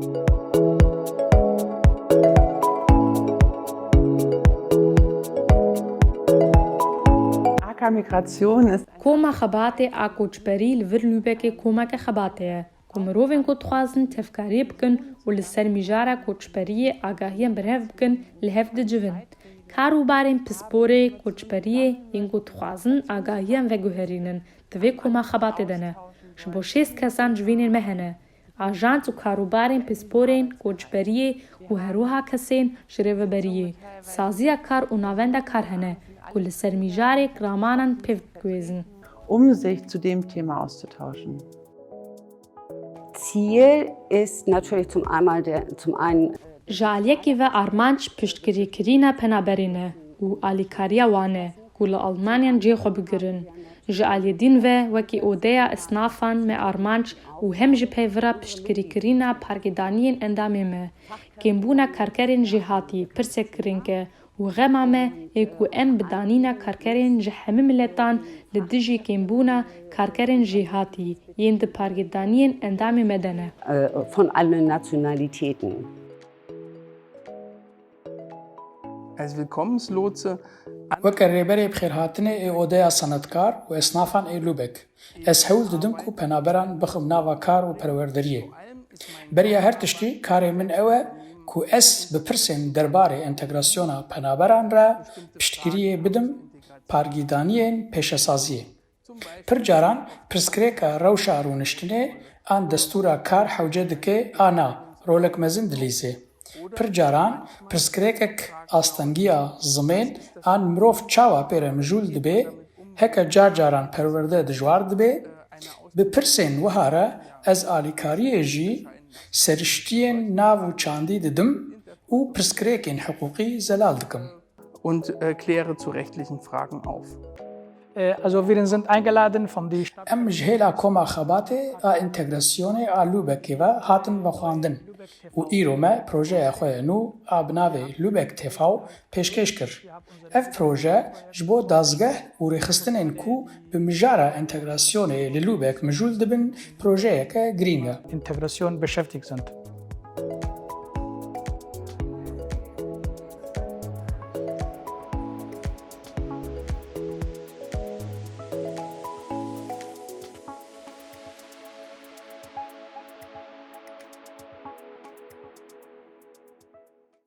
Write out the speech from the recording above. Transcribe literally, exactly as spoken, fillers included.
Acker Migration ist Koma xebatê a koçberî li vir Lübeckê komeke xebatê ye, ku mirovên ku dixwazin tevkariyê bikin û li ser mijara koçberiyê agahiyên berhev bikin, li hev dicivin. Karûbarên pisporê koçberiyê yên ku dixwazin agahiyên veguherînin, di vê koma xebatê de ne. Ji bo şêst kesan civînên me hene. Ajans û karûbarên pisporên koçberiyê û herwiha kesên ji rêveberiyê, saziya kar û navenda kar hene ku li ser mijarê kiramanan pêv diguhêzin. Um sich zu dem Thema auszutauschen. Ziel ist natürlich zum einmal der, zum einen Ji aliyekî ve armanc piştgirîkirina penaberê ne û alîkariya wan e ku li Almanyan cihê xwe bigirin. Ji aliyê din ve wekî odeya esnafan me armanc û hem ji peyvira piştgirîkirina pargêdaniyên endamê me. Kêmbûna karkerên jêhatî pirsek girîng e û xema me ê ku em bi danîna karkerên ji hemî miletan li dijî kêmbûna karkerên jêhatî yên di pargêdaniyên endamê me de ne. Äh, von allen Nationalitäten. Als Willkommenslotse Weke rêberê bixêrhatinê ê Odeya Senetkar û Esnafan ê Lübeck, ez hewl didim ku penaberan bixim nava kar û perwerderiyê. Beriya her tiştî karê min ew e ku ez bi pirsên derbarê entegrasyona penaberan re piştgiriyê bidim pargîdaniyên pêşesaziyê. Pir caran pirsgirêka rewşa rûniştinê an destûra kar hewce dike a na rolek mezin dilîze. Pir caran pirsgirêkek astengiya zimên an mirov çawa pê re mijûl dibe, heke car caran perwerde dijwar dibe. Bi pirsên wiha re ez alîkariyê jî seriştiyên nav û çandî didim û pirsgirêkên hiqûqî zelal dikim. und äh, kläre zu rechtlichen Fragen auf. Äh, also wir sind eingeladen von die Stadt. Em ji hêla Koma Xebatê a Entegrasyonê a Lübeckê ve hatin vexwandin û îro me projeya xwe ya nû a bi navê Lübeck T V pêşkêş kir. Ev proje ji bo dazgeh û rêxistinên ku bi mijara entegrasyonê li Lübeck mijûl dibin projeyeke girîng e. Integration beschäftigt sind.